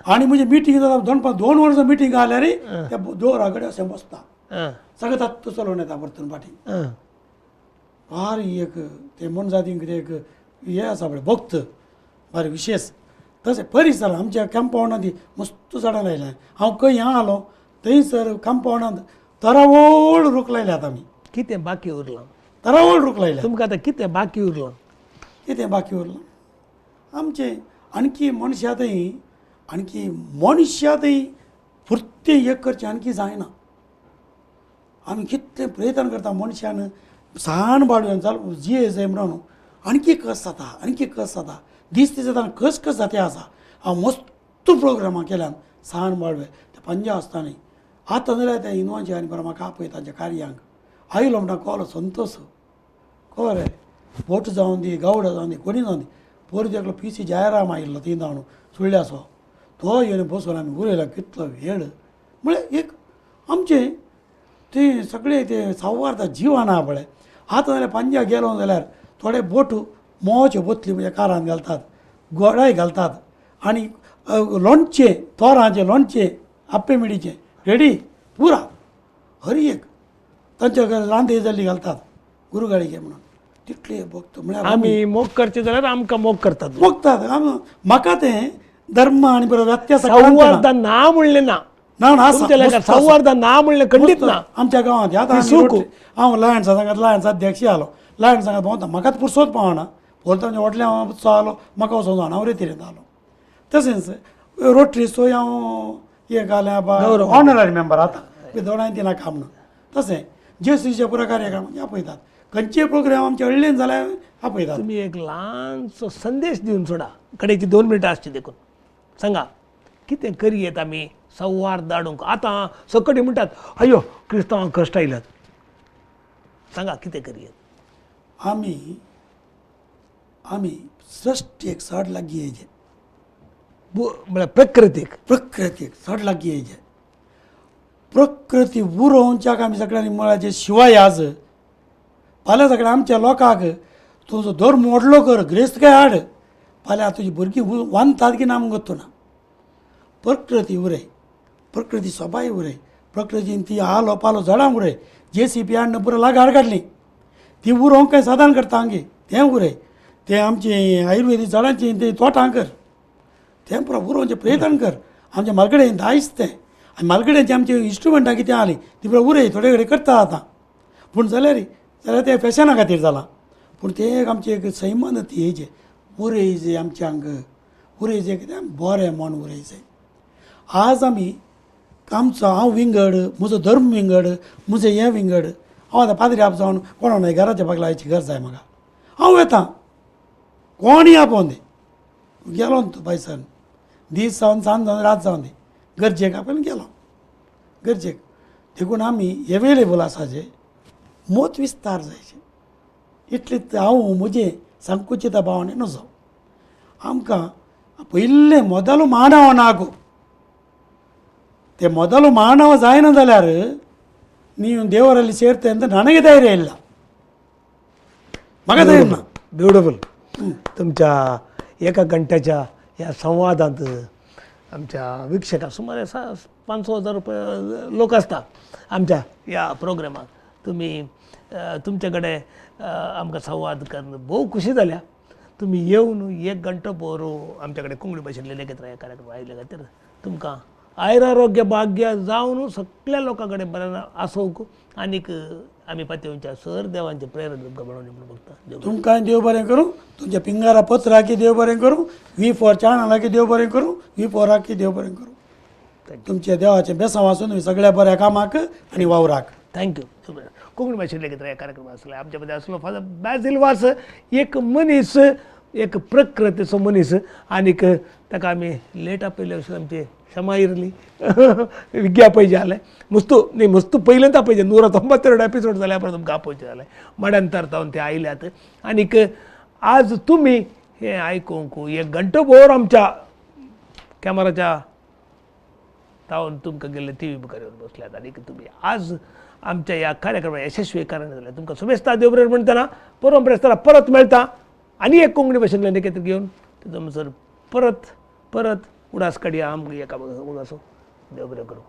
आनी म्हजी मिटींग जाता 2 वर्सां मिटींग आल्यार त्या दोरा कडेन अशें बसता, सगळें तत्व चलोवन येता परतून फाटी. भारी एक ते मनजातींक एक हे आसा पळय भक्त भारी विशेष. तशें परिसर आमच्या कंपावंडांत मस्त झाडां लायल्या. हांव खंय ह्या आलो थंयसर कंपावंडांत तरावळ रूख लायल्यात आमी. कितें बाकी उरलां? तरावळ रूख लायल्या. तुमकां आतां कितें बाकी उरलां? कितें बाकी उरलां आमचें आणखी मनशांतय आणखी मनशांतय फुर्ती एक करचें आणखी जायना. आमी कितलें प्रयत्न करता मनशान सान बाळून चाल जिये जाय म्हणून आणखी कस जाता, आणखी कस जाता, दीस दीस जाता कस कस जाते आसा. हांव मस्त प्रोग्रामां केल्यान सान बाळवे ते पंजा आसतना आतां जाल्यार त्या हिंदवांचे आनी बरें म्हाका आपय तांच्या कार्यांक आयलो म्हणटा कोलो संतोष कोरे बोट जावन दी, गावडा जावन दी, कोणी जावन दी. पोर एकलो पी सी जयराम आयिल्लो थंय जावन सुळ्याचो, तो येवन बसून आमी उलयला कितलो वेळ. म्हळ्यार एक आमचें ते सगळे ते सौहार्द जिवन आहा पळय. आतां जाल्यार पंजा गेलो जाल्यार थोडे बोट मोवाच्यो बोतली म्हणजे कारान घालतात, गोडाय घालतात आनी लोणचें तोरांचें लोणचें आप्पे मिडीचें रेडी पुरा हर एक तांच्या रांदे जाल्ली घालतात गुरुगाळी म्हणून. तितले भक्त म्हळ्यार आमी मोग करचे जाल्यार आमकां मोग करतात, मोगतात. म्हाका तें धर्म आनी बरो व्यत्यास सौहार्द ना म्हणलें ना, ना ना सौहार्द ना म्हणलें खंडीत ना आमच्या गांवांत. आतां हांव लायन सांगात लायन्स अध्यक्ष आलो, लायन सांगात भोंवता म्हाकाच पुरसोत पावना पोरतो व्हडल्या हांव आलो म्हाका वचोन जाणा हांव रेतीर आलो. तशेंच रोटरीचोय हांव एक आलें ऑनररी मेंबर आतां दोणांय ती नाका म्हणून. तशें जेसीच्या पुरा कार्यक्रम आपयतात, खंयचे प्रोग्राम आमचे हळ्ळेन जाल्यार आपयतात. तुमी एक ल्हानसो संदेश दिवन सोडा, कडेची 2 मिनटां आसची देखून सांगा कितें करयेत आमी सौहार्द हाडूंक. आतां सकटी म्हणटात अयो क्रिस्तांवांक कश्ट आयल्यात, सांगा कितें करयेत आमी? आमी सृश्टीक चड लागीं येयचे, म्हळ्यार प्रकृतीक, प्रकृतीक चड लागीं येयचे. प्रकृती उरोवच्याक आमी सगळ्यांनी म्हळ्यार शिवाय आज फाल्यां सगळ्या आमच्या लोकांक तुजो धर्म व्हडलो कर, ग्रेस्त काय हाड, फाल्यां तुजी भुरगीं वांदतात की ना आमकां गोत्तू ना. प्रकृती उरय, प्रकृती सोबाय उरय, प्रकृतीन ती आलो पालो झाडां उरय. जे सी पी हाडून पुरो लागार काडली ती उरोवंक काय सादारण करता आमगे तें उरय. तें आमचें आयुर्वेदीक झाडांचें तें तोटां कर, तें पुरो उरोवचें प्रयत्न कर. आमच्या मालगडेन दायज तें आनी मालगड्यांचें आमचें इंस्ट्रुमेंटां कितें आसलीं ती पुरो उरय, थोडे कडेन करता आतां. पूण जाल्यार जाल्यार तें फॅशना खातीर जालां. पूण तें एक आमचें एक सैमान ती हेजें उरय जे आमच्या हांग उरय जे कितें बरें म्हण उरय जाय. आज आमी आमचो हांव विंगड, म्हजो धर्म विंगड, म्हजें हें विंगड. हांव आतां पाद्री आप जावन कोणा न्हय घराच्या बागलायची गरज जाय म्हाका. हांव वेता कोणूय आपोवन दी गेलो तूं पयसान दीस जावन सांज जावन रात जावन दी गरजेक आपण गेलो गरजेक. देखून आमी एवेलेबल आसा जे मोत विस्तार जायचे इतलें हांव म्हजें संकुचित भावने नजो. आमकां पयलें मोदलो मानव ना गो ते ಮೊದಲು ಮಾನವ ಜಾಯನ जाल्यार ನೀವು ದೇವರಲ್ಲಿ ಸೇರ್ತೆ ಅಂತ ನನಗೆ ಧೈರ್ಯ ಇಲ್ಲ, म्हाका धैर्य ना. ब्युटिफूल. तुमच्या एका घंट्याच्या ह्या संवादांत आमच्या वीक्षकां सुमारे 500,000 रुपये लोक आसता आमच्या ह्या प्रोग्रामाक. तुमी तुमचे कडेन आमकां संवाद करून भोव खुशी जाल्या. तुमी येवन एक घंटो भर आमच्या कडेन कोंकणी भाशेंतले लेगीत ह्या कार्यक्रम आयिल्ले खातीर तुमकां आयुरारोग्य भाग्य जावन सगळ्या लोकां कडेन बरें आसूंक आनीक आमी पातयेवच्या सर देवांचें प्रेरणा तुमकां मेळोवनी म्हूण बगता. तुमकां देव बरें करूं, तुमच्या पिंगारा पत्राकी देव बरें करूं, V4 चॅनलाकी देव बरें करूं, V4आकी देव बरें करूं. तुमच्या देवाचें बेसांव आसून तुमी सगळ्या बऱ्या कामाक आनी वावराक. Thank you. Konkani भाशेंत लेगीत ह्या कार्यक्रम आसले. आमच्या मदें आसलो फादर बॅजील वास, एक मनीस, एक प्रकृतीचो मनीस. आनीक ताका आमी लेट आपयले अशें आमची क्षमा इरली विज्ञा पयजे जालें मुस्तू न्ही मुस्तू पयलेंच आपयचें 192 एपिसोड जाल्या परत तुमकां आपोवचें जालें. माड्यांतर जावन ते आयल्यात आनीक आज तुमी हें आयकूंक एक घंटो भर आमच्या कॅमेराच्या तावन तुमकां गेल्ले टी व्ही मुखार येवन बसल्यात आनीक तुमी आज आमच्या ह्या कार्यक्रमाक यशस्वी कारण जालें. तुमकां शुभेस्ता देव बरें म्हणटना परंपरेस्तारा परत मेळटा आनी एक कोंकणी भाशेंतल्यान एकत्र घेवन तुमसर परत परत उडास काडया आमकां एका उडासो. देव बरें करूं.